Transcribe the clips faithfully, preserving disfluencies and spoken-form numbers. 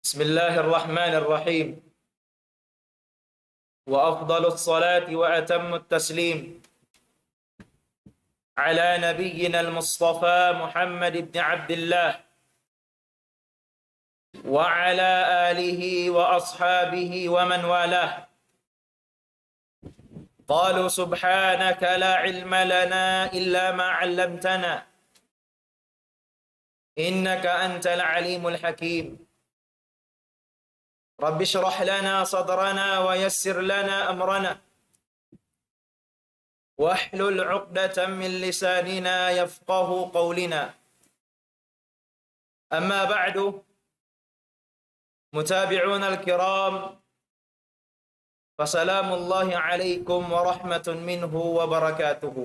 بسم الله الرحمن الرحيم. وأفضل الصلاة وأتم التسليم على نبينا المصطفى محمد بن عبد الله وعلى آله وأصحابه ومن والاه. قالوا سبحانك لا علم لنا إلا ما علمتنا إنك أنت العليم الحكيم. رب اشرح لنا صدرنا ويسر لنا أمرنا واحلل عقدة من لساننا يفقه قولنا. أما بعد، متابعون الكرام، فسلام الله عليكم ورحمة منه وبركاته.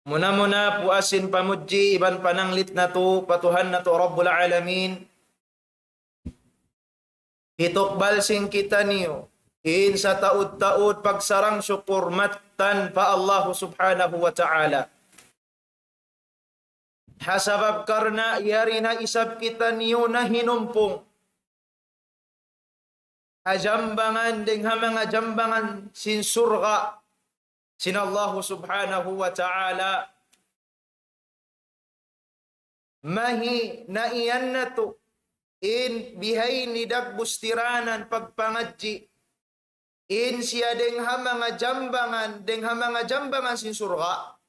Muna-muna puas sin pamudji iban pananglit natu' pa Tuhan natu' Rabbul Alamin. Hitukbal sin kitaniyu in sataud-taud pagsarang-sukur mattan pa Allahu Subhanahu wa Ta'ala. Ha sabab karna' yari na isab kitaniyu nahinumpung ha jambangan dayn ha manga jambangan sin surga' sin Allahu Subhanahu wa Ta'ala. Mahinang iyan natu' in bihaini dagbus tiranan pagpangadji' in siya dayn ha manga jambangan, dayn ha manga jambangan sin surga'.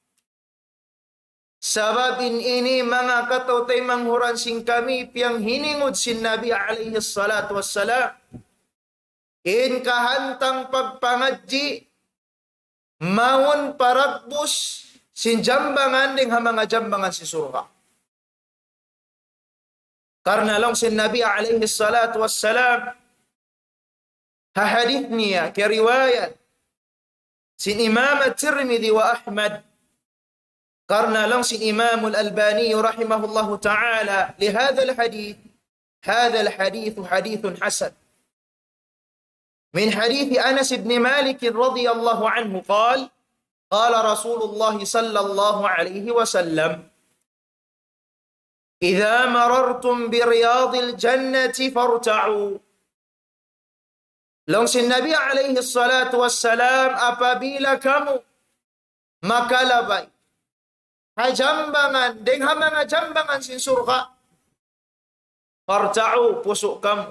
Sabab in ini manga kataw-taymanghuran sin kami piyanghiningud sin Nabi alayhi salatu wassalam. In kahantang pagpangadji' mawn paragbus sin jambangan dayn ha manga jambangan sin surga'. Karna' laung sin Nabi alayhi salatu wassalam, ha hadith niya, kiyariwayat sin Imam At-Tirmidhi wa Ahmad, karna' laung sin Imam Al-Albani rahimahullahu ta'ala, لهذا الحديث، هذا الحديث حديث حسن. من حديث أنس بن مالك رضي الله عنه قال: قال رسول الله صلى الله عليه وسلم: إذا مررتم برياض الجنة فارتعوا. Laung sin Nabi alayhi salatu wassalam, apabila kamu makalabay ha jambangan dayn ha manga jambangan sin surga', فارتعوا, pusu' kamu,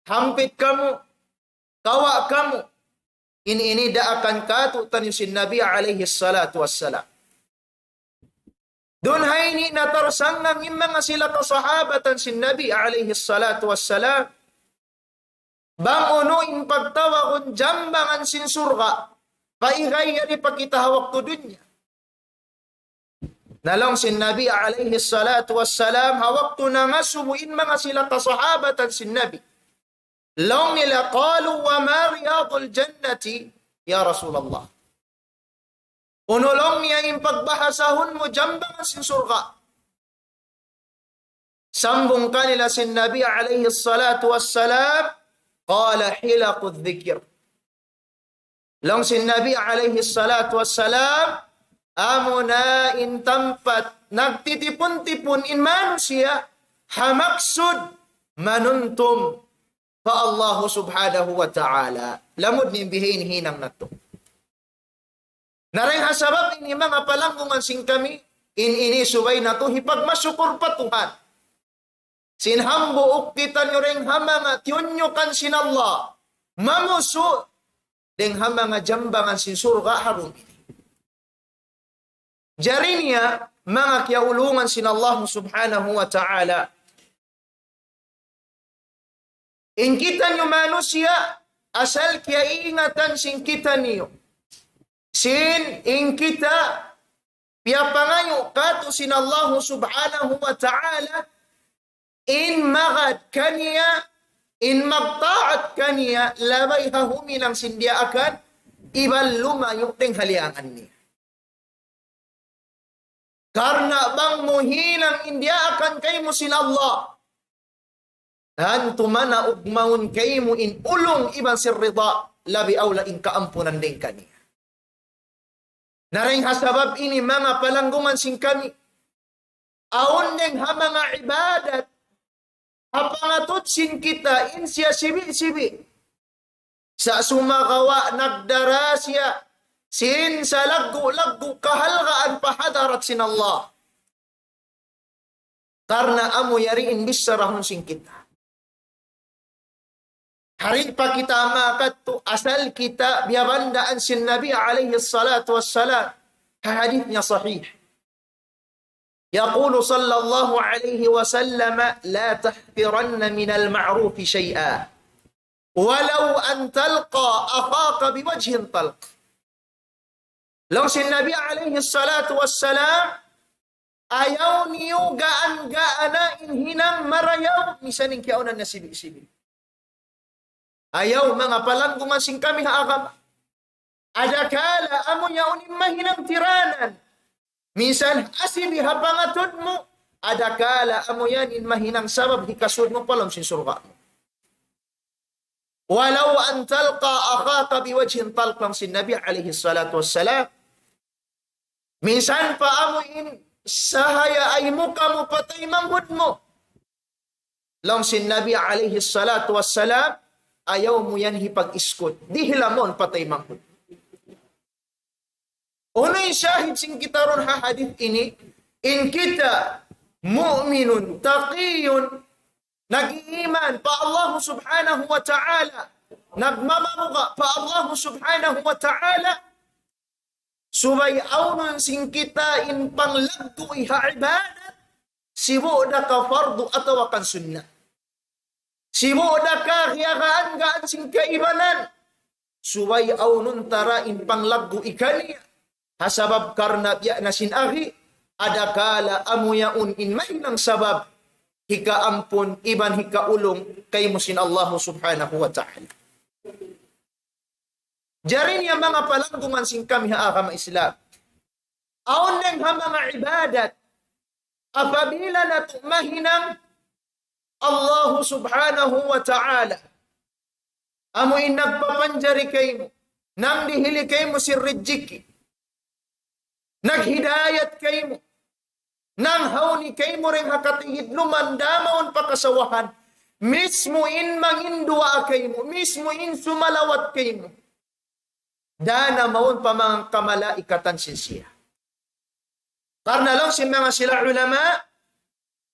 hampit kamu, kawa' kamu. In ini daakan kātu'niyu sin Nabi alayhi salatu wassalam. Duun ha ini natarsanggang in manga sila kasahabatan sin Nabi alayhi salatu wassalam. Bang unu in pagtawagun jambangan sin surga', pa igay yari pa kita ha waktu dunya. Na laung sin Nabi alayhi salatu wassalam, ha waktu nangasubu in manga sila kasahabatan sin Nabi, laung nila, قالوا وما رياض الجنة يا رسول الله. Unu laung niya in pagbahasahun mu jambangan sin surga'? Sambung kanila sin Nabi alayhi salatu wassalam, قال حلق الذكر. Laung sin Nabi alayhi salatu wassalam, amuna in tampat nagtitipun-tipun in manusiya' ha maksud manuntum pa Allahu Subhanahu wa Ta'ala. Lamud niya in bihaini hinang natu'. Na dayn ha sabab ini manga palanggungan sin kami, in ini subay natu' hipagmasukur pa Tuhan. Sin hambuuk kitaniyu dayn ha manga tiyunyukan sin Allah, mamusu' dayn ha manga jambangan sin surga' ha dunya ini. Jari niya, manga kiyaulungan sin Allah Subhanahu wa Ta'ala, in kitaniyu manusiya', asal kiyaiingatan sin kitaniyu sin in kita piyapangayu' kātu' sin Allahu Subhanahu wa Ta'ala, in magad kaniya, in magtaat kaniya, labay ha huminang sin diyaakan, iban lumayu' dayn ha liyangan niya. Karna' bang mu hinang in diyaakan kaymu sin Allah, tantu manaug mawn kaymu in ulung iban sin rida, labi awla in kaampunan dayn kaniya. Na dayn ha sabab ini manga palanggungan sin kami, awn dayn ha manga ibadat, ha pangatud sin kita in siya sibi'-sibi'. Sa' sumagawa' nagdara siya sin salaggu'-laggu' kahalgaan pa hadarat sin Allah. Karna' amu yari in bissarahun sin kita. Hari pa kita makadtu asal kita biyabandaan sin Nabi alayhi salatu wassalam. Ha hadith niya sahih. يقول صلى الله عليه وسلم: لا تحقرن من المعروف شيئا ولو أن تلقى أخاك بوجه طلق. Laung sin Nabi alayhi salatu wassalam, ayaw niyu gaan-gaana in hinang marayaw, misan in kiyaunan na sibi'-sibi'. Ayaw, manga palanggungan sin kami ha agama. Adakala amu yaun in mahinang tiranan. Misan asibi' ha pangatud mu, adakala amu yan in mahinang sabab hikasud mu pa lawm sin surga'. ولو أن تلقى أخاك بوجه طلق, laung sin Nabi alayhi salatu wassalam. Minsan pa amu in sahaya ay muka mu pa taymanghud mu. Laung sin Nabi alayhi salatu wassalam, ayaw mu yan hipag-iskut. Dihila mawn pa taymanghud. Unu in shahid sin kita duun ha hadith ini, in kita mu'minun taqiyun, nag-iiman pa Allah subhanahu wa ta'ala, nagmamabuga' pa Allah subhanahu wa ta'ala, subay awnun sin kita in panglaggu'i ha ibadat, sibu' da ka fardu atawa kan sunnat. Sibu' da ka kiyagaan-gaan sin kaibanan. Subay awnun ta ra in panglaggu'i kaniya. Ha sabab karna' biya' na sin agi, adakala amu yaun in mahinang sabab hikaampun iban hikaulung kaymu sin Allah subhanahu wa ta'ala. Jari niya manga palanggungan sin kami ha agama Islam. Awn dayng ha manga ibadat, apabila natu' mahinang Allahu subhanahu wa ta'ala, amu in nagpapanjari kaymu, nangdihili kaymu sin rijiki, naghidayat kaymu, nanghawni kaymu dayng ha katigidluman, da mawn pa kasawahan, mismu in manginduwaa kaymu, mismu in sumalawat kaymu, da na mawn pa manga kamalaikatan sin siya. Karna' laung sin manga sila ulama,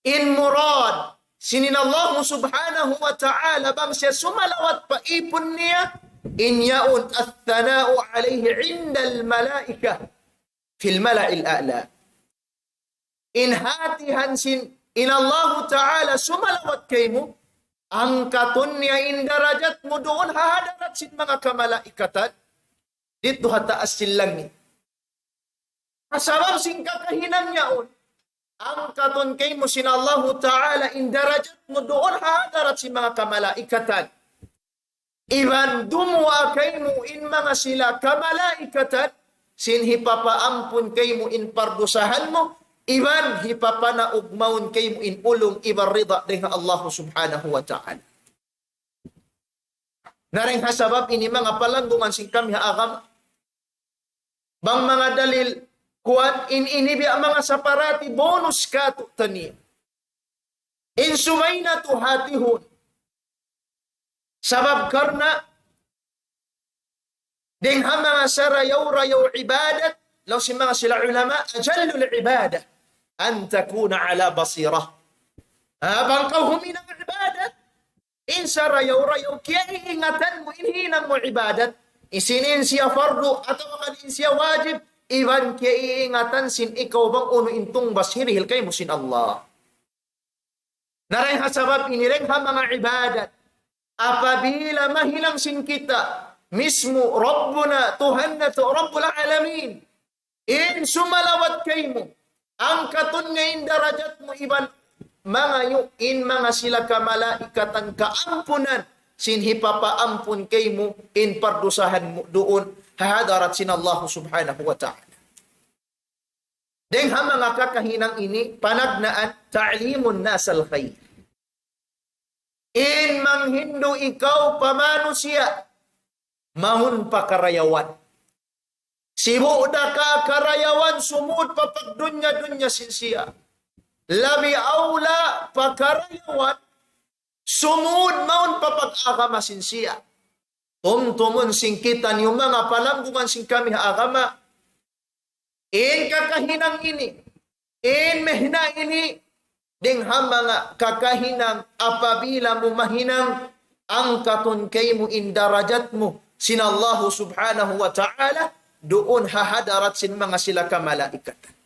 in murad sin in Allah subhanahu wa ta'ala bang siya sumalawat pa ipun niya, in yaun الثناء عليه عند الملائكة في الملأ الأعلى. In hatihan sin in Allah ta'ala sumalawat kaymu, angkatun niya in darajat mu duun ha hadarat sin manga kamalaikatan, didtu ha taas sin langit. Ha sabab sin kakahinang yaun, angkatun kaymu sin Allahu ta'ala in darajat mu duun ha hadarat sin manga kamalaikatan. Iban dumuwaa kaymu in manga sila kamalaikatan, sin hipapaampun kaymu in pardusahan mu, iban hipapanaug mawn kaymu in ulung iban rida dayng ha Allah subhanahu wa ta'ala. Na dayng ha sabab ini manga palanggungan sin kami ha agama. Bang manga dalil kuwan in ini biya' manga saparati bonus katu'taniyu. In subay natu' hatihun. Sabab karna' dayng ha manga sarayaw-rayaw ibadat, laung sin manga sila ulama, أجل العبادة أن تكون على بصيرة. Ha, bang kaw huminang ibadat, in sarayaw-rayaw, kiyaiingatan mu in hinang mu ibadat. Isin in siya fardu, atawa kan in siya wajib, iban kiyaiingatan sin ikaw bang unu in tungbas hirihil kaymu sin Allah. Na dayng ha sabab ini dayng ha manga ibadat. Apabila mahinang sin kita, mismu Rabbuna, Tuhan natu', Rabbul Alamin. In sumalawat kaymu, angkatun niya in darajat mu iban mangayu' in manga sila kamalaikatan kaampunan, sin hipapaampun kaymu in pardusahan mu duun ha hadarat sin Allah subhanahu wa ta'ala. Dayng ha manga kakahinang ini, panagnaan, تعليم الناس الخير. In manghindu' ikaw pa manusiya', mawn pa karayawan. Sibu' da ka karayawan sumud pa pagdunya-dunya sin siya. Labi awla pa karayawan, sumud mawn pa pag-agama sin siya. Tumtumun sin kitaniyu manga palanggungan sin kami ha agama. In kakahinang ini, in mehna ini, dayng ha manga kakahinang apabila mu mahinang, angkatun kaymu in darajat mu sin Allahu subhanahu wa ta'ala, duun ha hadarat sin manga sila kamalaikatan.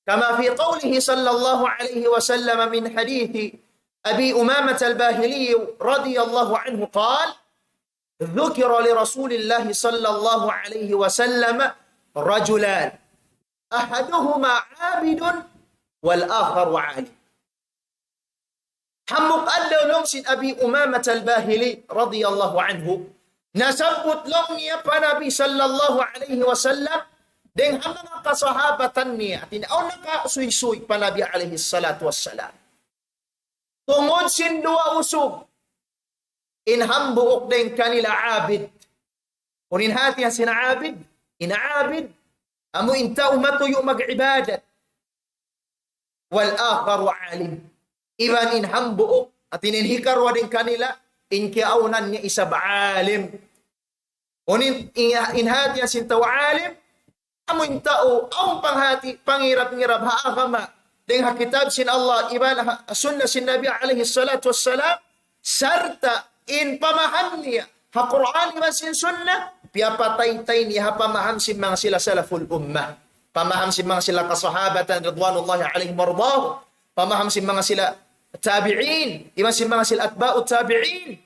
كما في قوله صلى الله عليه وسلم من حديث أبي أمامة الباهلي رضي الله عنه قال: ذكر لرسول الله صلى الله عليه وسلم رجلان أحدهما عابد والآخر عالم. Hambuuk adlaw laung sin Abi Umamah al-Bahili radiyallahu anhu, nasabbut laung niya pa Nabi sallallahu alayhi wasallam, dayng ha manga kasahabatan niya, hāti niya, awn nakasuysuy pa Nabi alayhi salatu wassalam. Tungud sin duwa usug, in hambuuk dayng kanila abid. Unu in hāti sin abid? In abid, amu in tau matuyu' mag-ibadat. والآخر عالم. Iban in hambuuk, hāti niya in hikaruwa dayng kanila, in kiyaawnan niya isab alim. Unu in, in, in hāti sin tau alim, amu in tau, awn panghāti, pangirab-ngirab ha agama, dayng ha kitab sin Allah, iban ha sunnah sin Nabi alayhi salatu wassalam, sarta' in pamaham niya ha Qur'an iban sin sunnah, piyapataytay niya ha pamaham sin manga sila salaful ummah. Pamaham sin manga sila kasahabatan ridwanullahi alayhim wa ridahum. Pamaham sin manga sila tabi'in, iban sin manga sila atba'u tabi'in.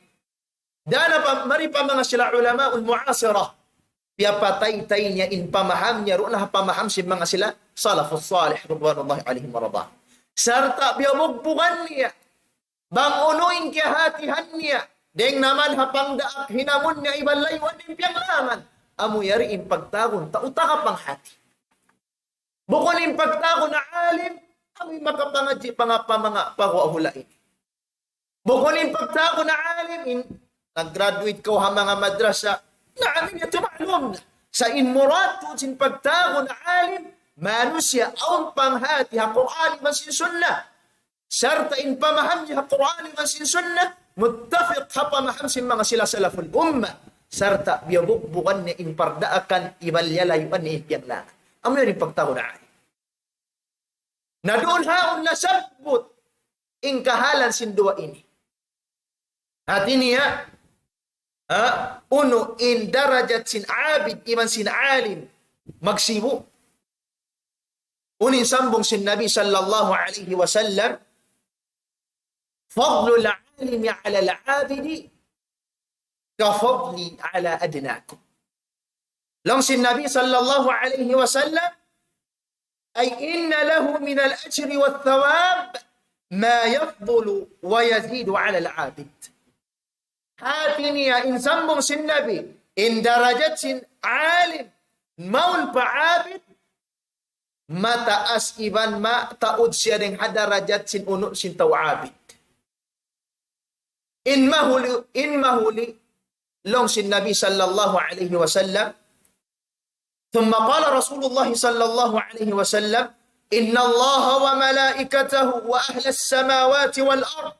Dayn ha pa, mari pa manga sila ulamaul mu'asirah. Piyapataytay niya in pamaham niya, duun ha pamaham sin manga sila salafus salih ridwanullahi alayhim wa ridahum. Sarta' biyabugbugan niya bang unu in kiyahātihan niya, dayng naman ha pangdaak hinangun niya iban layuan niya in piyanglangan. Amu yari in pagtawagun tau taga panghāti. Bukun in pagtawagun na alim, amu in makapangadji' pa manga, pa manga paguwa' hula' ini. Bukun in pagtawagun na alim, in nag-graduate kaw ha manga madrasa, na amin yadtu ma'lum na. Sa' in murad tuud sin pagtawagun na alim, manusiya' awn panghāti ha Qur'an iban sin sunnah. Sarta' in pamaham niya ha Qur'an iban sin sunnah, muttafiq ha pamaham sin manga sila salaful ummah. Sarta' biyabugbugan niya in pardaakan, iban liyalayuan niya in piyanglangan. Amu yan in pagtawagun na alim. Na duun ha yaun nasabbut in kahalan sin duwa ini. Hāti niya, ha, unu in darajat sin abid iban sin alim magsibu'. Unu in sambung sin Nabi sallallahu alayhi wasallam, فضل العالم على العابد كفضلي على أدناكم. Laung sin Nabi sallallahu alayhi wasallam, أي إن له من الأجر والثواب ما يفضل ويزيد على العابد. Hāti niya in sambung sin Nabi, in darajat sin alim mawn pa abid, mataas iban mataud siya dayng ha darajat sin unu sin tau abid. In mahuli, in mahuli, laung sin Nabi sallallahu alayhi wasallam, ثم قال رسول الله صلى الله عليه وسلم: إن الله وملائكته وأهل السماوات والأرض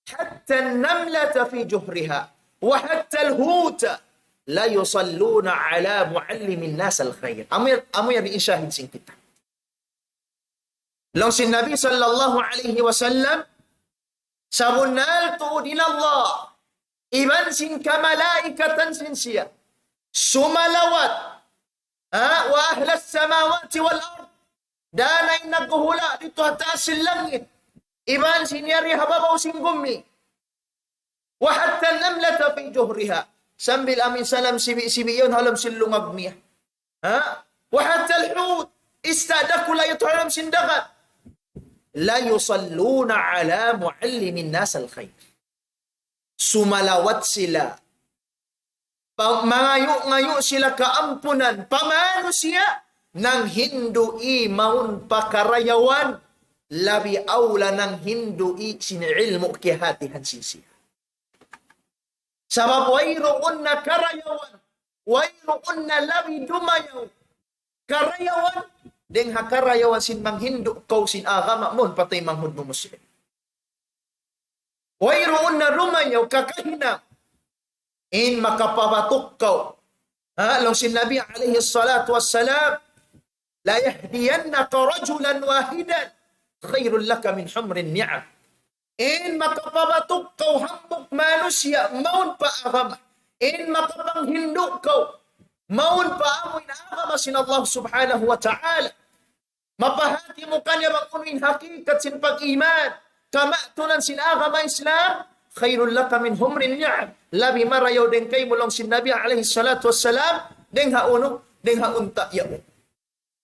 حتى النملة في جحرها وحتى الحوت ليصلون على معلم الناس الخير. Amu yan, amu yan in shahid sin kita. Laung sin Nabi sallallahu alayhi wasallam, sabunnal tuud in Allah, iban sin kamalaikatan sin siya, sumalawat, ha, وأهل السماوات والأرض, dayn ha in naghuhula' didtu ha taas sin langit, iban sin yari ha babaw sin gumi. وحتى النملة في جحرها. Sambil amu in salam sibi'-sibi' yaun ha lawm sin lungag niya. Ha? وحتى الحوت. Isda dakula' yadtu ha lawm sin dagat. ليصلون على معلم الناس الخير. Sumalawat sila. Pa-, mangayu'-ngayu' sila kaampunan pa manusiya' nanghindu' mawn pa karayawan, labi awla nanghindu' sin ilmu' kiyahatihan sin siya. Sabab wayruun na karayawan, wayruun na labi dumayaw karayawan, dayng ha karayawan sin manghindu' kaw sin agama mu, patay manghud mu Muslim. Wayruun na lumayaw kakahinang in makapabatuk kaw. Ha, laung sin Nabi alayhi salatu wassalam, ليهدينك رجلا واحدا خير لك من حمر النعم. In makapabatuk kaw hambuuk manusiya' mawn pa agama. In makapanghindu' kaw mawn pa amu in agama sin Allah subhanahu wa ta'ala. Mapahati mu kaniya bang unu in hakikat sin pag-iman, kamatunan sin agama Islam, خير لك من حمر النعم. Labi marayaw dayn kaymu laung sin Nabi alayhi salatu wassalam, dayn ha unu, dayn ha unta' yaun.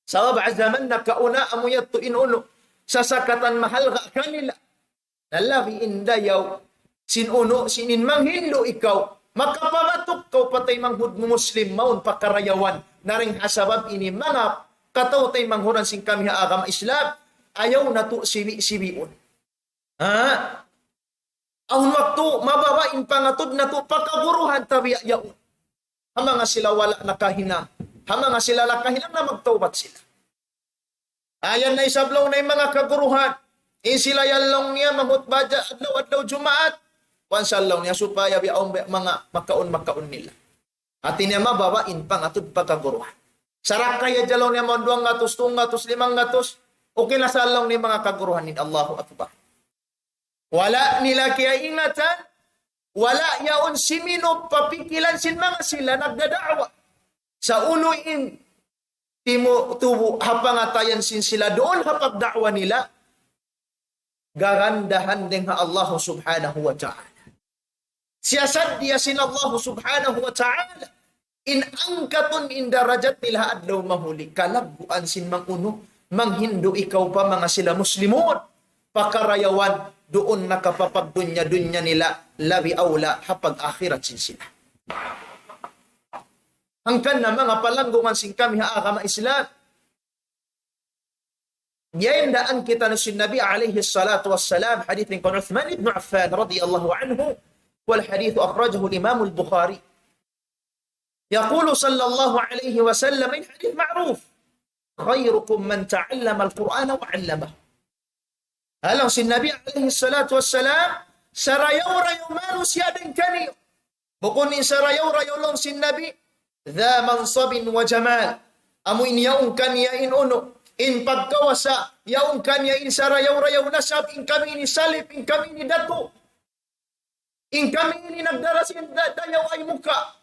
Sabab ha jaman nakauna amu yadtu in unu, sasakatan mahalga' kanila. Na labi in dayaw sin unu, sin in manghindu' ikaw, makapabatuk kaw pa taymanghud mu Muslim, mawn pa karayawan. Na dayn ha sabab ini manga kataw-taymanghuran sin kami ha agama Islam, ayaw natu' sibi'-sibiun. Ha? Awn waktu, mababa' in pangatud natu' pa kaguruhan tabiya' yaun. Ha manga sila wala' nakahinang. Ha manga sila nakahinang na magtawbat sila. Ayan na isab laung niya in manga kaguruhan. In sila yan laung niya manghutba adlaw-adlaw Jumaat. Kuwan sa laung niya supaya biya' awn biya' manga makaun-makaun nila. Hati niya mababa' in pangatud pa kaguruhan. Sarakay hadja laung niya mawn duwanggatus, tunggatus, limanggatus. Okay na sa laung niya manga kaguruhan in Allahu Akbar. Wala' nila kiyaingatan, wala' yaun siminup pa pikilan sin manga sila nagdada'wa. Sa' unu in timu-, tubu' ha pangatayan sin sila duun ha pagda'wa nila, gagandahan dayn ha Allah subhanahu wa ta'ala. Siyasaddiya sin Allah subhanahu wa ta'ala in angkatun in darajat nila ha adlaw mahuli, kalagguan sin mangunu, manghindu' ikaw pa manga sila Muslimun, pa karayawan, duun nakapapagdunya-dunya nila, labi awla ha pag-akhirat sin sila. Hangkan na manga palanggungan sin kami ha agama Islam, biyain daan kita sin Nabi alayhi salatu wassalam, hadith kan Uthman ibn Affan radiyallahu anhu, والحديث أخرجه الإمام البخاري. يقول صلى الله عليه وسلم, in hadith ma'ruf, خيركم من تعلم القرآن وعلمه. Laung sin Nabi alayhi salatu wassalam, sarayaw-rayaw manusiya' dayn kaniyu. Bukun in sarayaw-rayaw laung sin Nabi, ذا منصب وجمال. Amu in yaun kaniya in unu, in pagkawasa, yaun kaniya in sarayaw-rayaw nasab, in kami ini salip, in kami ini datu'. In kami ini nagdara sin da-, dayaw ay muka,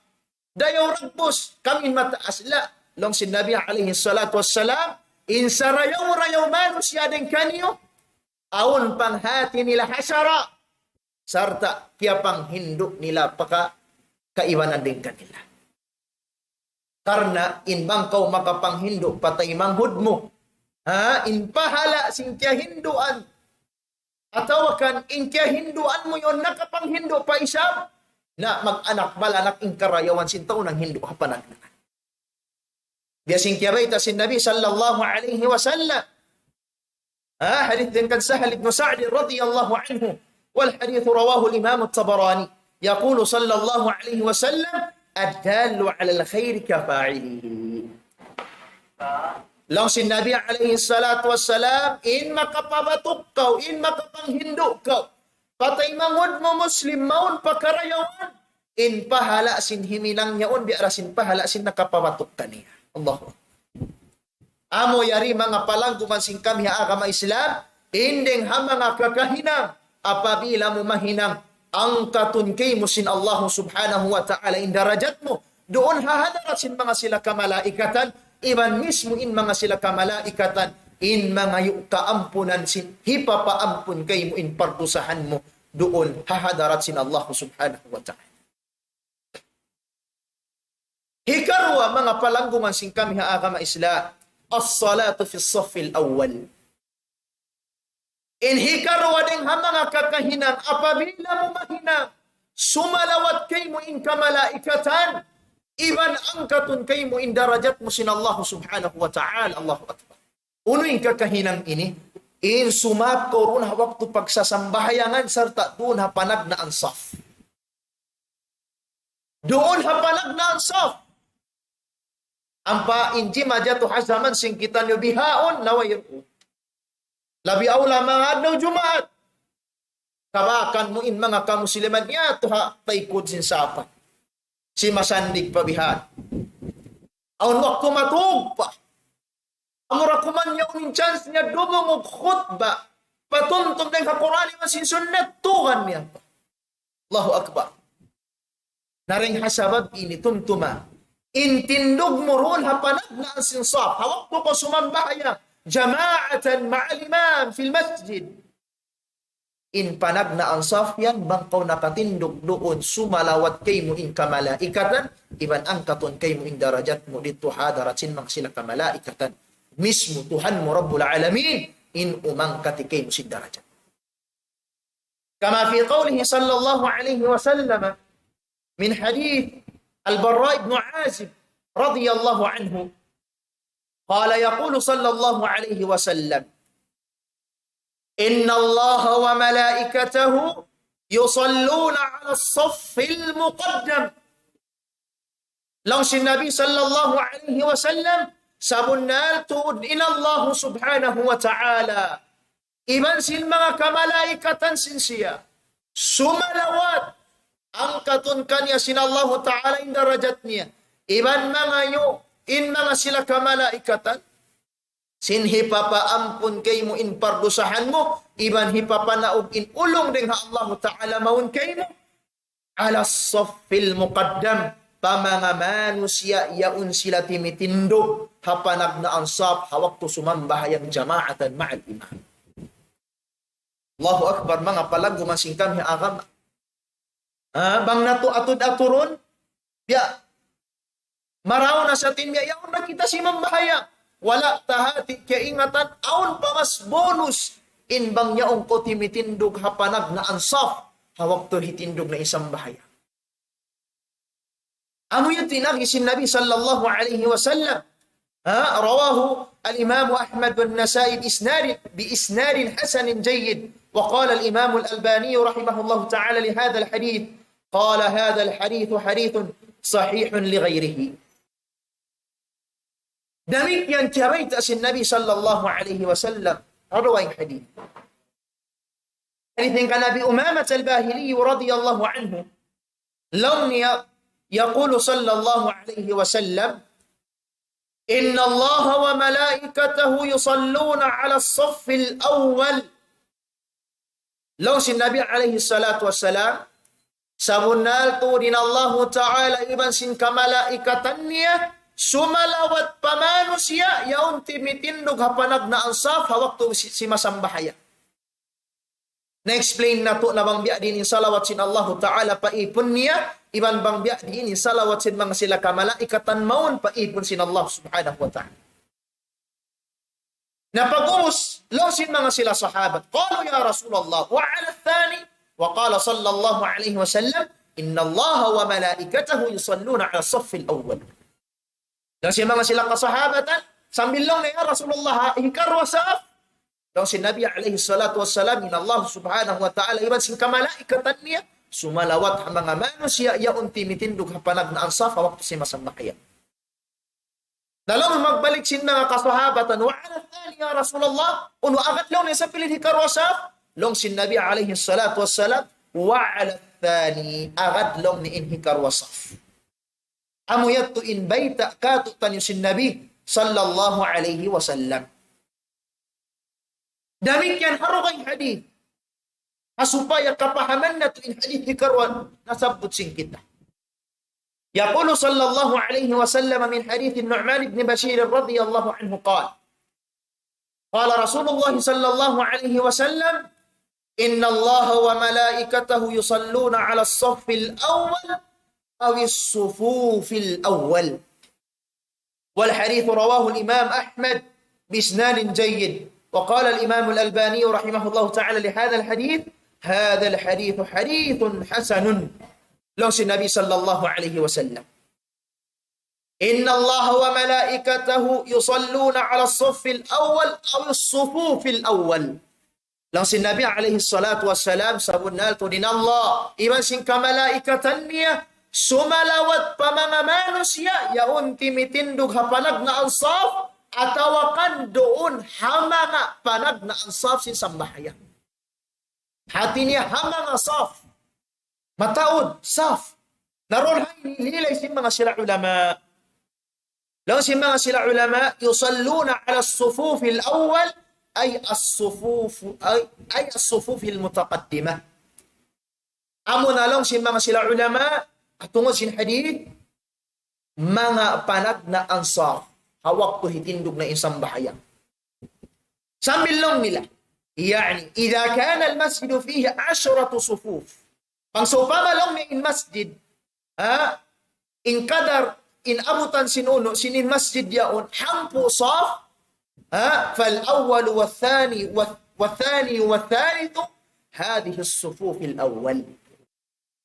dayaw ragbus, kami in mataas la. Laung sin Nabi alayhi salatu wassalam, in sarayaw-rayaw manusiya' dayn kaniyu, awn panghati nila ha sara', sarta' kiyapanghindu' nila pa ka-, kaibanan dayn kanila. Karna' in bang kaw makapanghindu' pa taymanghud mu, ha, in pahala' sin kiyahinduan, atawa kan in kiyahinduan mu yaun nakapanghindu' pa isab, na mag-anak balanak in karayawan sin tau nanghindu' ha panagnaan. Biya' sin kiyabayta' sin Nabi sallallahu alayhi wasallam. Ha, hadith dayn kan Sahal ibn Sa'd radiyallahu anhu. والحديث رواه الإمام الطبراني. يقول صلى الله عليه وسلم: الدال على الخير كفاعله. Laung sin Nabi alayhi salatu wassalam, in makapabatuk kaw, in makapanghindu' kaw pa taymanghud mu Muslim mawn pa karayawan, in pahala' sin himinang yaun biya' da sin pahala' sin nakapabatuk kaniya. Allahu Akbar. Amu yari manga palanggungan sin kami ha agama Islam, in dayng ha manga kakahinang, apabila mu mahinang, angkatun kaymu sin Allah subhanahu wa ta'ala in darajat mu, duun ha hadarat sin manga sila kamalaikatan, iban mismu in manga sila kamalaikatan, in mangayu' kaampunan sin, hipapaampun kaymu in pardusahan mu, duun ha hadarat sin Allah subhanahu wa ta'ala. Hikaruwa manga palanggungan sin kami ha agama Islam, الصلاة في الصف الأول. In hikaruwa dayng ha manga kakahinang apabila mu mahinang, sumalawat kaymu in kamalaikatan, iban angkatun kaymu in darajat mu sin Allah subhanahu wa ta'ala. Allahu Akbar. Unu in kakahinang ini? In sumap kaw duun ha waktu pagsasambahayangan sarta' duun ha panagnaan saf. Duun ha panagnaan saf. Ampa in jimatu ha jaman sin kitaniyu bihaun na wayruun. Labi awla manga adlaw Jumaat. Kabakan mu in manga kamusliman yadtu ha taykud sin sapa. Simasandig pa bihan. Awn waktu matug pa. Amura kuman yaun in chance niya dumungug khutba. Patumtum dayn ha Qur'an iban sin sunnat, tugan niya pa. Allahu Akbar. Na dayn ha sabab ini tumtuma. In tindug mu duun ha panagnaan sin saf. Ha waktu kaw sumambahayang. Jama'atan ma'al imam fil masjid. In panagnaan saf yan, bang kaw nakatindug duun, sumalawat kaymu in kamalaikatan, iban angkatun kaymu in darajat mu didtu ha hadarat sin manga sila kamalaikatan. Mismu Tuhan mu Rabbul Alamin, in umangkati kaymu sin darajat. كما في قوله صلى الله عليه وسلم من حديث البراء بن عازب رضي الله عنه قال يقول صلى الله عليه وسلم: إن الله وملائكته يصلون على الصف المقدم. Laung sin Nabi sallallahu alayhi wasallam, sabunnal tuud in Allah subhanahu wa ta'ala iban sin manga kamalaikatan sin siya, sumalawat, angkatun kaniya sin Allah ta'ala in darajat niya, iban mangayu' in manga sila kamalaikatan sin hipapaampun kaymu in pardusahan mu, iban hipapanaug in ulung dayn ha Allah ta'ala mawn kaymu. على الصف المقدم, pa manga manusiya' yaun sila timitindug ha panagnaan saf ha waktu sumambahayang جماعة مع الإمام. Allahu Akbar, manga palanggungan sin kami ha agama. Ha, bang natu' atud-aturun, biya' marayaw na sa' tin biya' yaun na kita simambahayang. Wala' ta hati' kaingatan, awn pa mas bonus in bang yaun kaw timitindug ha panagnaan saf ha waktu hitindug na in sambahayang. Amu yadtu in agi sin Nabi sallallahu alayhi wasallam. Ha? رواه الإمام أحمد والنسائي بإسناد، بإسناد حسن جيد. وقال الإمام الألباني رحمه الله تعالى لهذا الحديث، قال: هذا الحديث حديث صحيح لغيره. Damikkiyan kiyabayta' sin Nabi sallallahu alayhi wasallam ha dugaing hadith. Hadith dayn kan Abi Umamah al-Bahili radiyallahu anhu. Laung niya, يقول صلى الله عليه وسلم: إن الله وملائكته يصلون على الصف الأول. Laung sin Nabi alayhi salatu wassalam, sabunnal tuud in Allahu Ta'ala iban sin kamalaikatan niya, sumalawat pa manusiya' yaun timitindug ha panagnaan saf ha waktu si-, simasambahayang. Na-explain natu' na bang biya' diin in salawat sin Allahu Ta'ala pa ipun niya, iban bang biya' diin in salawat sin manga sila kamalaikatan mawn pa ipun sin Allah Subhanahu wa Ta'ala. Na pag-ubus, laung sin manga sila sahabat, قالوا يا رسول الله وعلى الثاني؟ وقال صلى الله عليه وسلم: إن الله وملائكته يصلون على الصف الأول. Laung sin manga sila kasahabatan, sambil laung niya, "Ya Rasulullah, ha, hikaruwa saf?" Laung sin Nabi alayhi salatu wassalam, in Allah subhanahu wa ta'ala, iban sin kamalaikatan niya, sumalawat ha manga manusiya' yaun timitindug ha panagnaan saf ha waktu simasambahayang. Na laung magbalik sin manga kasahabatan, "وعلى الثاني يا رسول الله؟" Unu agad laung niya sambil hikaruwa saf? Laung sin Nabi alayhi salatu wassalam, "وعلى الثاني." Agad laung niya in hikaruwa saf. Amu yadtu in bayta' kātu'niyu sin Nabi sallallahu alayhi wasallam. Damikkiyan ha dugaing hadith. Ha supaya kapahaman natu' in hadith hikaruwa nasabbut sin kita. يقول صلى الله عليه وسلم من حديث النعمان بن بشير رضي الله عنه قال: قال رسول الله صلى الله عليه وسلم: إن الله وملائكته يصلون على الصف الأول أو الصفوف الأول. والحديث رواه الإمام أحمد بإسناد جيد. وقال الإمام الألباني رحمه الله تعالى لهذا الحديث: هذا الحديث حديث حسن. Laung sin Nabi sallallahu alayhi wasallam, إن الله وملائكته يصلون على الصف الأول أو الصفوف الأول. Laung sin Nabi alayhi salatu wassalam, sabunnal tuud in Allah iban sin kamalaikatan niya, sumalawat pa manga manusiya' yaun timitindug ha panagnaan saf, atawa kan duun ha manga panagnaan saf sin sambahayang. Hati niya ha manga saf. Mataud, saf. Na duun ha ini, hilay sin manga sila ulama. Laung sin manga sila ulama, يصلون على الصفوف الأول، أي الصفوف، أي، أي الصفوف المتقدمة. Amuna laung sin manga sila ulama, ha tungud sin hadith, manga panagnaan saf, ha waktu hitindug na in sambahayang. Sambil laung nila, يعني إذا كان المسجد فيه عشرة صفوف. Bang sawpama laung niya in masjid, ha? In kadar, in abutan sin unu, sin in masjid yaun, hangpu' saf, ha? فالأول والثاني و-، والثاني والثالث هذه الصفوف الأول.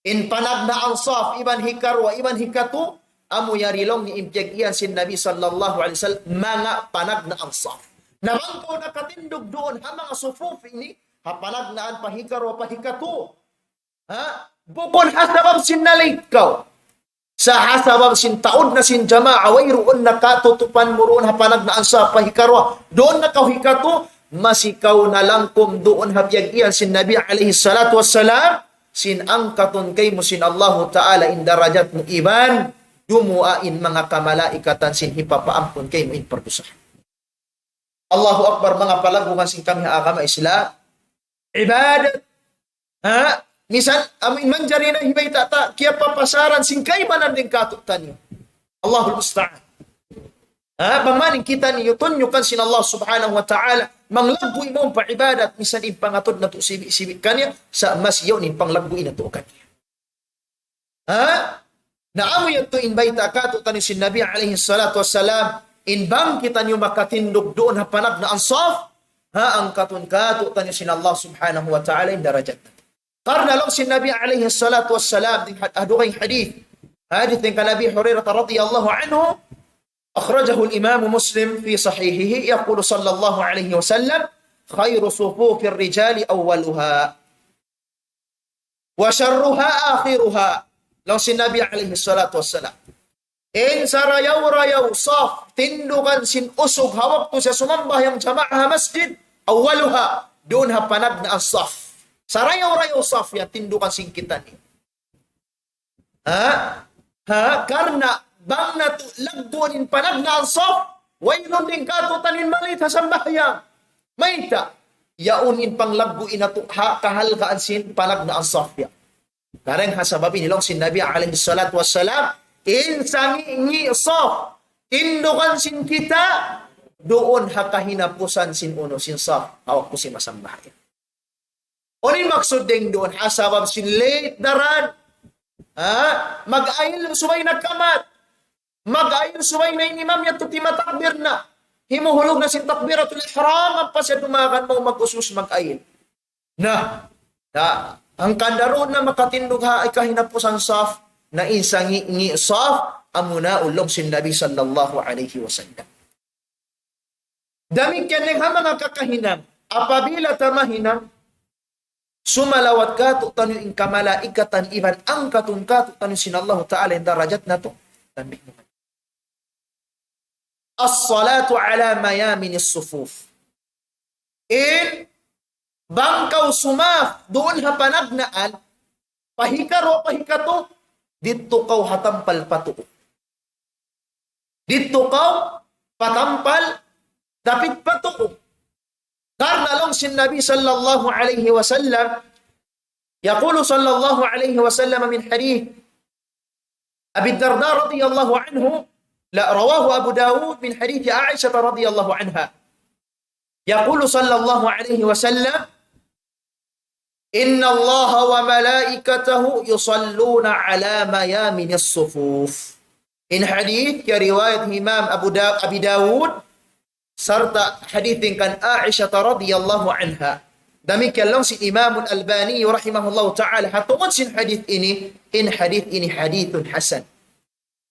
In panagnaan saf, iban hikaruwa, iban hikatu, amu yari laung niya in piyag-iyan sin Nabi sallallahu alayhi wasallam, manga panagnaan saf. Na bang kaw nakatindug duun ha manga sufuf ini, ha panagnaan pa hikaruwa, pa hikatu. Ha? Bukun ha sabab sin na-late kaw. Sa' ha sabab sin taud na sin jamaa, wayruun na katutupan mu duun ha panagnaan saf, pa hikaruwa. Duun na kaw hikatu, masi kaw nalangkum duun ha piyag-iyan sin Nabi alayhi salatu wassalam, sin angkatun kaymu sin Allahu Ta'ala in darajat mu iban, dumuwaa in manga kamalaikatan sin hipapaampun kaymu in pardusahan. Allahu Akbar, manga palanggungan sin kami ha agama Islam. Ibadat. Ha? Misan, amu in manjari na hibayta' ta, kiyapapasaran sin kaibanan dayn kātu'niyu. Allahul musta'an. Ha? Bang mayan kitaniyu, tunyukan sin Allah subhanahu wa ta'ala, manglaggu' mawn pa ibadat, misan in pangatud natu' sibi'-sibi' kaniya, sa' mas yaun in panglaggu' natu' kaniya. Ha? Na amu yadtu in bayta' kātu'niyu sin Nabi alayhi salatu wassalam, in bang kitaniyu makatindug duun ha panagnaan saf, ha, angkatun kātu'niyu sin Allah subhanahu wa ta'ala in darajat. Karna' laung sin Nabi alayhi salatu wassalam, dayn had-, ha dugaing hadith. Hadith dayn kan Abi Hurairah radiyallahu anhu, أخرجه الإمام مسلم في صحيحه، يقول صلى الله عليه وسلم: خير صفوف الرجال أولها وشرها آخرها. Laung sin Nabi alayhi salatu wassalam, in sarayaw-rayaw saf, tindugan sin usug ha waktu siya sumambahayang jamaa ha masjid, أولها, duun ha panagnaan saf. Sarayaw-rayaw saf yan, tindugan sin kitaniyu. Ha? Ha? Karna' bang natu' lagguun in panagnaan saf, wayruun dayn kātu'niyu in ma-late ha sambahayang. Mayta'? Yaun in panglaggu' natu' ha kahalgaan sin panagnaan saf yan. Karna' ha sabab ini laung sin Nabi alayhi salatu wassalam, in sangi'-ngi' saf, tindugan sin kita, duun ha kahinapusan sin unu sin saf, ha waktu sin masambahayang. Unu in maksud dayn duun? Ha sabab sin late daran. Ha? Mag-ayil subay na kamat. Mag-ayil subay na in imam yadtu timatakbir na. Himuhulug na sin takbiratul ihram, ampa siya dumagan mawn mag-usus mag-ayil. Na, na, hangkan da duun na makatindug ha kahinapusan saf, na in sangi'-ngi' saf, amuna laung sin Nabi sallallahu alayhi wasallam. Damikkiyan dayn ha manga kakahinang, apabila ta mahinang, sumalawat kātu'niyu in kamalaikatan iban angkatun kātu'niyu sin Allahu Ta'ala in darajat natu'. Damikkiyan. الصلاة على ميامن الصفوف. In bang kaw sumaf duun ha panagnaan, pa hikaruwa, pa hikatu, didtu kaw ha tampal pa tuu. Didtu kaw pa tampal dapit pa tuu. Karna' laung sin Nabi sallallahu alayhi wasallam, يقول صلى الله عليه وسلم من حديث أبي الدرداء رضي الله عنه، لا، رواه أبو داود من حديث عائشة رضي الله عنها. يقول صلى الله عليه وسلم: إن الله وملائكته يصلون على ميامن الصفوف. In hadith ya riwayat Imam Abu Da-, Abi Dawud, sarta' hadith dayn kan Aisha radiyallahu anha. Damikkiyan laung sin Imam Al-Albani rahimahullahu ta'ala, ha tungud sin hadith ini, in hadith ini hadithun hasan.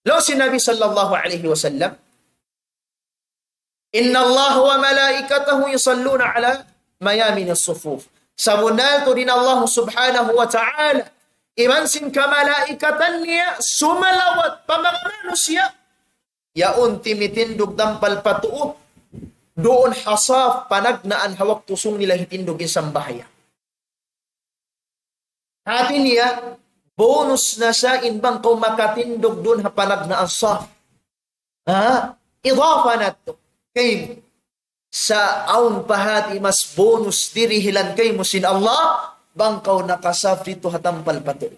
Laung sin Nabi sallallahu alayhi wasallam, إن الله وملائكته يصلون على ميامن الصفوف. Sabunnal tuud in Allah subhanahu wa ta'ala, iban sin kamalaikatan niya, sumalawat pa manga manusiya', yaun timitindug tampal pa tuu, duun ha saf panagnaan ha waktu sung nila hitindug in sambahayang. Hati niya, bonus na sa in bang kaw makatindug duun ha panagnaan saf. Ha? Idafa na tu. Kay sa awn pa hati mas bonus dirihilan kaymu sin Allah, bang kaw nakasaf ditu ha tampal patu.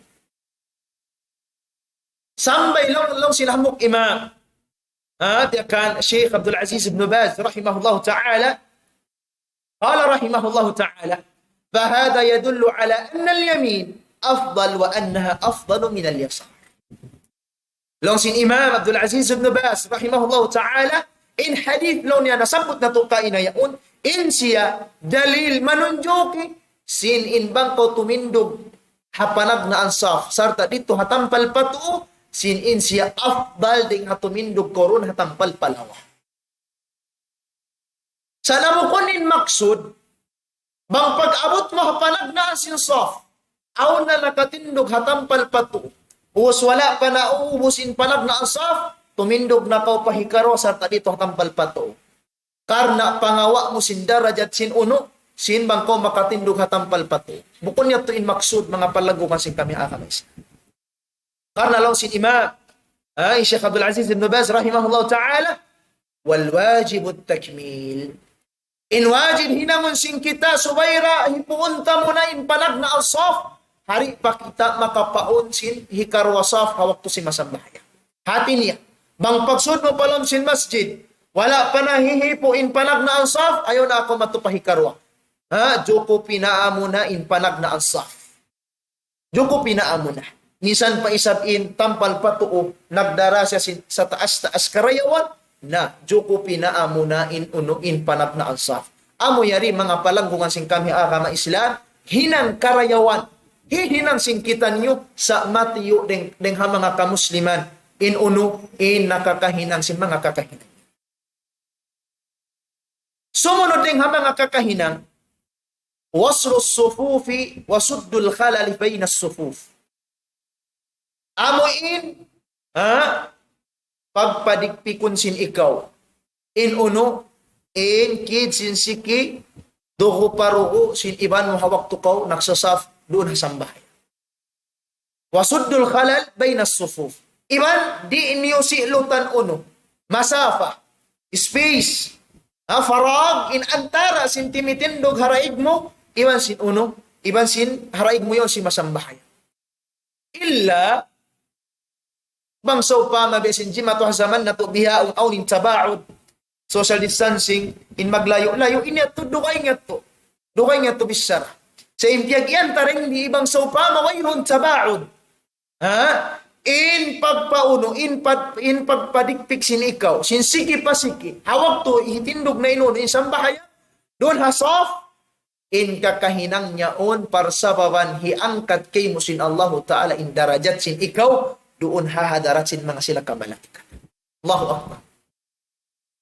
Sambay laung, laung sin hambuuk imam. Ha, diyakan Sheikh Abdul Aziz ibn Baz rahimahullahu ta'ala. قال رحمه الله تعالى: فهذا يدل على أن اليمين أفضل وأنها أفضل من اليسار. Laung sin Imam Abdul Aziz ibn Baz rahimahullahu ta'ala, in hadith laung niya nasabbut natu' kaina yaun, in siya dalil manunjuki sin in bang kaw tumindug ha panagnaan saf, sarta' ditu ha tampal patu, sin in siya afdal dayn ha tumindug kaw duun ha tampal pa lawa. Sa' na bukun in maksud, bang pag-abut mu ha panagnaan sin saf, awn na nakatindug ha tampal patu. Ubus wala' pa naubus in panagnaan saf, tumindug na kaw pa hikaruwa sarta' ditu ha tampal patu. Karna' pangawa' mu sin darajat sin unu, sin bang kaw makatindug ha tampal patu. Bukun yadtu in maksud, manga palanggungan sin kami agama Islam. Karna' laung sin Imam, ha, in Sheikh Abdul Aziz ibn Baz rahimahullah ta'ala, والواجب التكميل. In wajib hinangun sin kita subay da hipuun ta muna in panagnaan saf, di' pa kita makapaun sin hikaruwa saf ha waktu sin masambahayang. Hati niya, bang pagsud mu pa lawm sin masjid, wala' pa nahihipu in panagnaan saf, ayaw na kaw madtu pa hikaruwa. Ha, jukupi na muna in panagnaan saf. Jukupi na muna. Minsan pa isab in tampal patu, nagdarasa sin, sa taas-taas karayawan, na jukupi na muna in unu in panagnaan saf. Amu yari manga palanggungan sin kami agama Islam, hinang karayawan, hihinang sin kitaniyu sa' matiyu' dayng, dayng ha manga kamusliman, in unu, in nakakahinang sin manga kakahinang. Sumunud dayng ha manga kakahinang, وصل الصفوف وسد الخلل بين الصفوف. Amu in, ha, pagpadikpikun sin ikaw. In unu, in kid sin siki, dugu pa dugu sin iban mu ha waktu kaw nagsasaf duun ha sambahayang. وسد الخلل بين الصفوف. Iban di' niyu silutan unu, masafa, space, ha, farag, in antara sin timitindug ha daig mu, iban sin unu, iban sin ha daig mu yaun sin masambahayang. Illa, bang sawpama biya' sin jimatu ha jaman natu' bihaun awn in tabaud, social distancing, in maglayu'-layu', in yadtu dugaing yadtu. Dugaing yadtu bichara. Sa' in piyag-iyan ta dayn di bang sawpama wayruun tabaud. Ha? In pagpaunu, in pag-, in pagpadikpik sin ikaw, sin siki pa siki. Ha waktu hitindug na in unu, in sambahayang, duun ha saf, in kakahinang niya yaun parsababan hiangkat kaymu sin Allahu Ta'ala in darajat sin ikaw, duun ha hadarat sin manga sila kamalaikat. Allahu Akbar.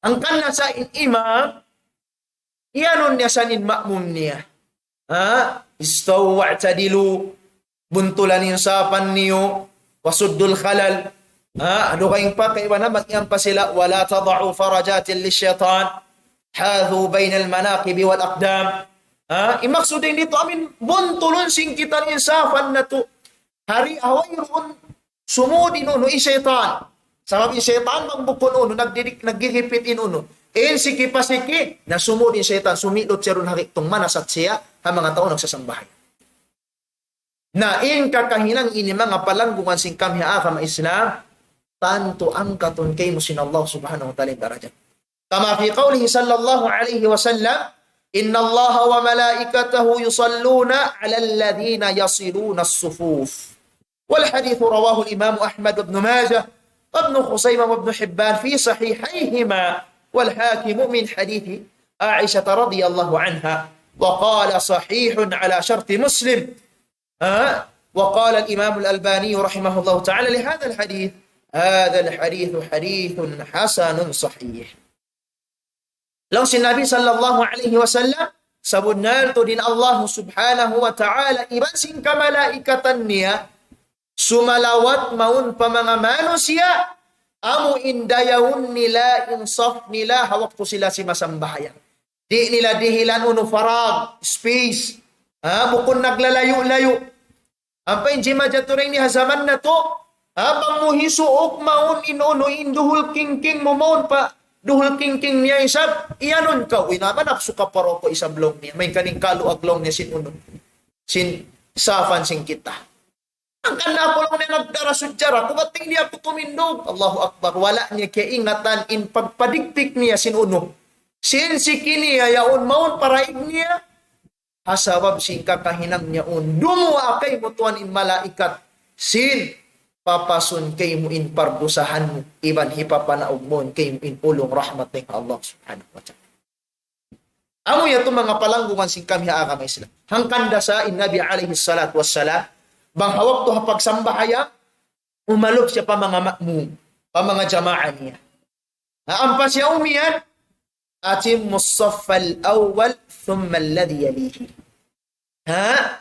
Hangkan na sa in imam, iyanun niya sa in ma'mum niya. Ha? استووا واعتدلوا. Buntulan in sapan niyu. وسدوا الخلل. Ha? Dugaing pa kaibanan, mag-iyan pa sila. ولا تضعوا فرجات للشيطان. حاذوا بين المناكب والأقدام. Ha? In maksud dayn ditu amin, buntulun sin kitaniyu in sapan natu'. Hari away duun sumud in unu, in saytan. Sabab in saytan bang bukun unu, nagdidik, naggigipit in unu. In siki pa siki, na sumud in saytan, sumilut siya duun ha gi'tung manasat siya, ha manga tau nagsasambahayang. Na in kakahinang ini manga palanggungan sin kami ha agama Islam, tantu angkatun kaymu sin Allah Subhanahu wa Ta'ala in darajat. كما في قوله صلى الله عليه وسلم: إن الله وملائكته يصلون على الذين يصلون الصفوف. والحديث رواه الإمام أحمد وابن ماجه وابن خزيمة وابن حبان في صحيحيهما والحاكم من حديث عائشة رضي الله عنها، وقال: صحيح على شرط مسلم. Ha? وقال الإمام الألباني رحمه الله تعالى لهذا الحديث: هذا الحديث حديث حسن صحيح. Laung sin Nabi sallallahu alayhi wasallam, sabunnal tuud in Allah subhanahu wa ta'ala, iban sin kamalaikatan niya, sumalawat mawn pa manga manusiya', amu in dayawun nila, in saf nila, ha waktu sila simasambahayang. Di' nila dihilan unu, farag, space. Ha, bukun naglalayu'-layu'. Ampa in jimajatu dayn di ha jaman natu', ha, bang mu hisuuk mawn in unu in duhul kingking mu mawn pa duhul kingking niya isab, iyanun kaw, uy, na manapsu ka pa ruku' isab laung niya, main kaning kalu aglaw niya sin unu, sin sapan sin kita. Hangkan na aku laung niya nagdara sujud aku, bat di' aku tumindug. Allahu Akbar. Wala' niya kiyaingatan in pagpadigpik niya sin unu, sin siki niya yaun mawn pa daig niya. Ha sabab sin kakahinang niya yaun, dumuwaa kaymu tuwan in malaikat sin papasun kaymu in pardusahan mu, iban hipapanaug mawn kaymu in ulung rahmat dayn ha Allah Subhanahu wa Ta'ala. Amu yadtu manga palanggungan sin kami ha agama Islam. Hangkan da sa in Nabi alayhi salatu wassalam, bang ha waktu ha pagsambahayang, umalup siya pa manga ma'mum, pa manga jamaa niya. Ha, ampa siya umiyan, أتموا الصف الأول ثم الذي يليه. Ha?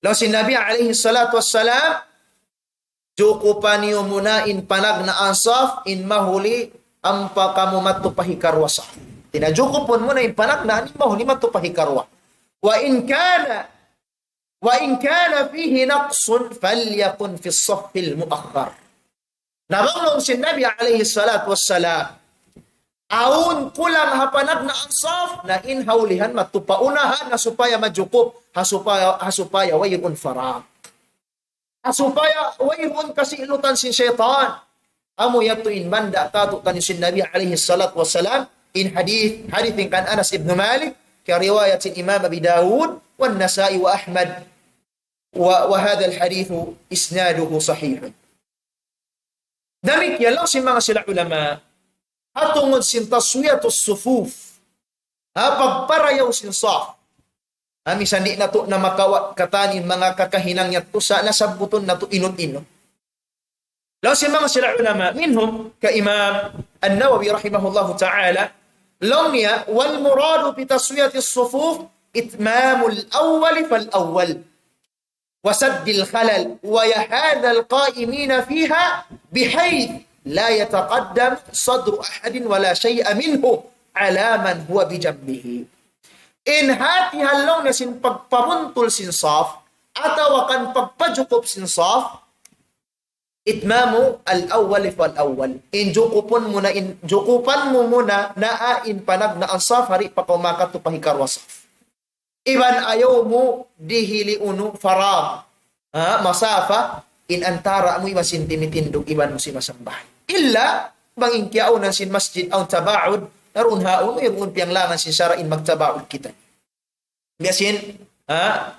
Laung sin Nabi alayhi salatu wassalam, jukupan niyu muna in panagnaan saf, in mahuli ampa kamu madtu pa hikaruwa saf. Tina jukupun muna in panagnaan, in mahuli madtu pa hikaruwa. وإن كان وإن كان فيه نقص فليكن في الصف المؤخر. Na bang laung sin Nabi alayhi salatu wassalam, awn kulang ha panagnaan saf, na in ha ulihan madtu pa unahan, ha supaya majukup, ha supaya, ha supaya wayruun farag. Ha supaya wayruun kasilutan sin saytan. Amu yadtu in manda katu' kaniyu sin Nabi alayhi salatu wassalam, in hadith, hadith in kan Anas ibn Malik, kiyariwayat sin Imam Abi Dawud, والنسائي وأحمد، و، وهذا الحديث إسناده صحيح. Damikkiyan laung sin manga sila ulama, ha tungud sin taswiyatus sufuf, ha pagparayaw sin saf. Ha, misan di' natu' na makawa' katan in manga kakahinang yadtu sa' nasabbutun natu' inut-inut. Laung sin manga sila ulama, minhum ka Imam An-Nawawi rahimahullahu ta'ala, laung niya, والمراد بتسوية الصفوف إتمام الأول فالأول وسد الخلل ويحاذ القائمين فيها بحيث لا يتقدم صدر أحد ولا شيء منه على من هو بجنبه. In hatihan laung niya sin pagpabuntul sin saf, atawa kan pagpajukup sin saf, إتمام الأول فالأول. In jukupun mu na, in jukupan mu muna, naa in panagnaan saf, di' pa kaw makadtu pa hikaruwa saf. Iban ayaw mu dihili unu farag. Ha, masafa, in antara' mu iban sin timitindug iban mu sin masambahayang. Illa, bang in kiyaunan sin masjid awn tabaud, na duun ha unu, duun piyanglangan sin sara' in magtabaud kita. Biya' sin, ha,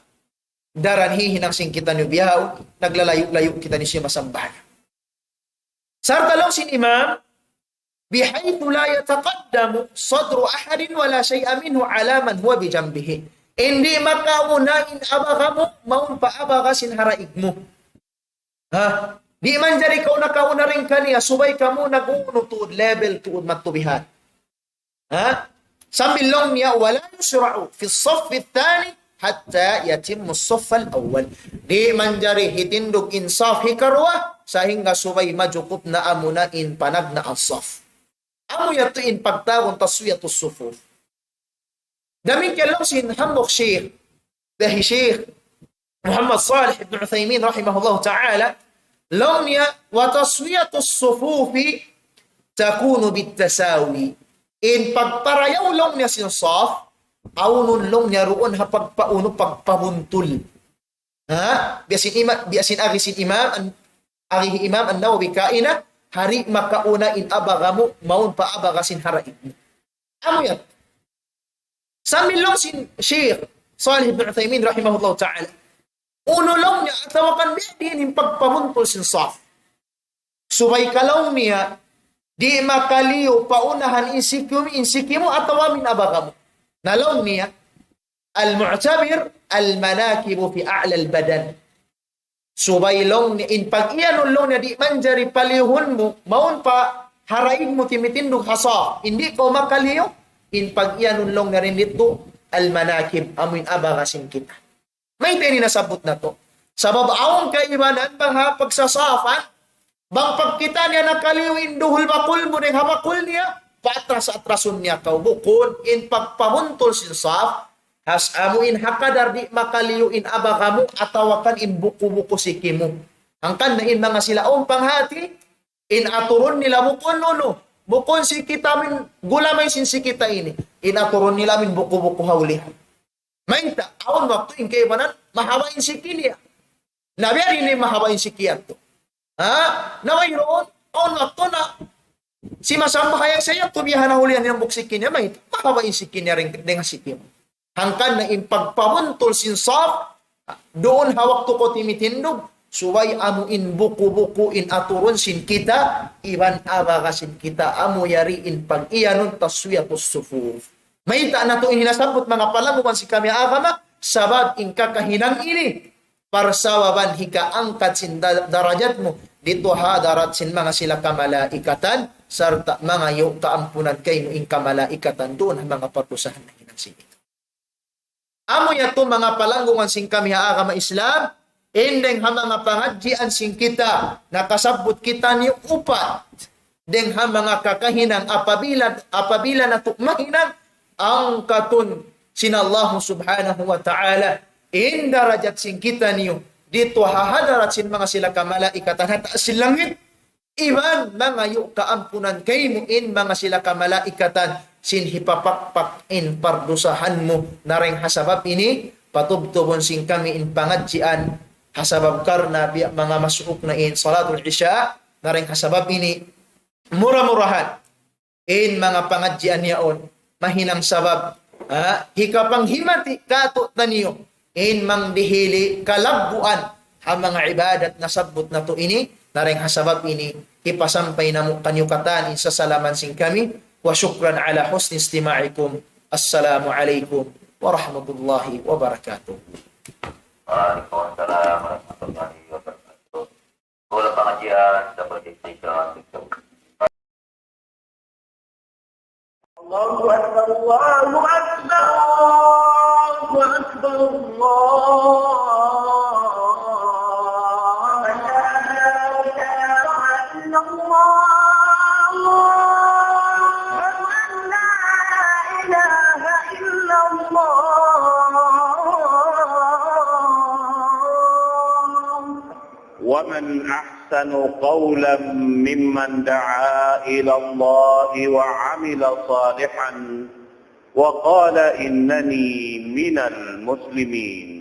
daran hihinang sin kitaniyu bihaun, naglalayu'-layu' kitaniyu sin masambahayang. Sarta' laung sin imam, بحيث لا يتقدم صدر أحد ولا شيء منه على من هو بجنبه. Di' makauna in abaga mu, mawn pa abaga sin haraig mu. Ha? Di' manjari kaw nakauna dayn kaniya, subay kamu nag-unu tuud, level tuud madtu bihan. Ha? Sambil laung niya, ولا يشرع في الصف الثاني حتى يتم الصف الأول. Di' manjari hitindug in saf hikaruwa, sahingga subay majukup na amuna in panagnaan saf. Amu yadtu in pagtawagun taswiyatus sufuf. Damikkiyan laung sin hambuuk Sheikh, dahi Sheikh Muhammad Salih ibn Uthaymin rahimahullahu ta'ala, laung niya, وتسوية الصفوف تكون بالتساوي. In pagparayaw laung niya sin saf, awnun laung niya duun ha pagpaunu, pagpabuntul. Ha? Biya' sin ima-, biya' sin agi sin imam, an-, agi hi Imam An-Nawawi kaina, di' makauna in abaga mu, mawn pa abaga sin haraig mu. Amu yan. Sambil laung sin Sheikh Salih ibn Uthaymin rahimahullahu ta'ala. Unu laung niya, atawa kan biya' diin in pagpabuntul sin saf. Subay ka laung niya, di' makaliyu pa unahan in siki mu, in siki mu atawa amu in abaga mu. Na laung niya, المعتبر المناكب في أعلى البدن. Subay laung niya, in pag-iyanun laung niya di' manjari paliyuhun mu, mawn pa haraig mu timitindug ha saf. Di' kaw makaliyu, in pag-iyanun laung niya dayn ditu, al-manakib, amu in abaga sin kita. Mayta' ini nasabbut natu'? Sabab awn kaibanan bang ha pagsasafan, bang pagkita' niya nakaliyu in duhul bakul mu dayn ha bakul niya, paatras-atrasun niya kaw. Bukun, in pagpabuntul sin saf, Has amu in ha kadar di' makaliyu in abaga mu atawa kan in buku-buku siki mu. Hangkan na in manga sila awn panghati, in aturun nila bukun unu, bukun siki ta amu in gulamay sin siki ta ini. In aturun nila amu in buku-buku ha ulihan. Mayta', awn waktu in kaibanan, mahaba' in siki niya. Na biya' diin in mahaba' in siki yadtu. Ha? Na wayruun, awn waktu na, simasambahayang siya yadtu biya' ha nahulihan niya in buku siki niya, mayta', mahaba' in siki niya dayn, dayn ha siki mu. Hangkan na in pagpabuntul sin saf, duun ha waktu kaw timitindug, subay amu in buku-buku in aturun sin kita, iban abaga sin kita, amu yari in pag-iyanun taswiyatus sufuf. Mayta' natu' in hinasabbut manga palanggungan sin kami agama, sabab in kakahinang ini, parsababan hikaangkat sin da-, darajat mu, didtu ha hadarat sin manga sila kamalaikatan, sarta' mangayu' kaampunan kaymu in kamalaikatan duun ha manga pardusahan nahinang sin kita. Amu yadtu manga palanggungan sin kami ha agama Islam, in dayn ha manga pangadjian sin kita, nakasabbut kitaniyu upat, dayn ha manga kakahinang apabila, apabila natu' mahinang, angkatun sin Allah subhanahu wa ta'ala, in darajat sin kitaniyu, didtu ha hadarat sin manga sila kamalaikatan ha taas sin langit, iban mangayu' kaampunan kaymu in manga sila kamalaikatan sin hipapakpak in pardusahan mu na dayn ha sabab ini, patubtubun sin kami in pangadjian ha sabab karna' biya' manga masuuk na in salatul isya na dayn ha sabab ini mura-murahan in manga pangadjian yaun, mahinang sabab, ha, hikapanghimati kātu'niyu, in mangdihili kalagguan, ha manga ibadat nasabbut natu' ini, na dayn ha sabab ini, hipasampay namu' kaniyu katan in sasalaman sin kami, wa shukran ala husni istima'ikum. Assalamu alaykum warahmatullahi wabarakatuh. Waalaikumsalam warahmatullahi wabarakatuh. Mula pangadjian dapat dihentikan. الله أكبر، الله أكبر، الله أكبر، الله أكبر. لا إله إلا الله. أشهد أن لا إله إلا الله. ومن أحسن قولا ممن دعا إلى الله وعمل صالحا وقال إنني من المسلمين.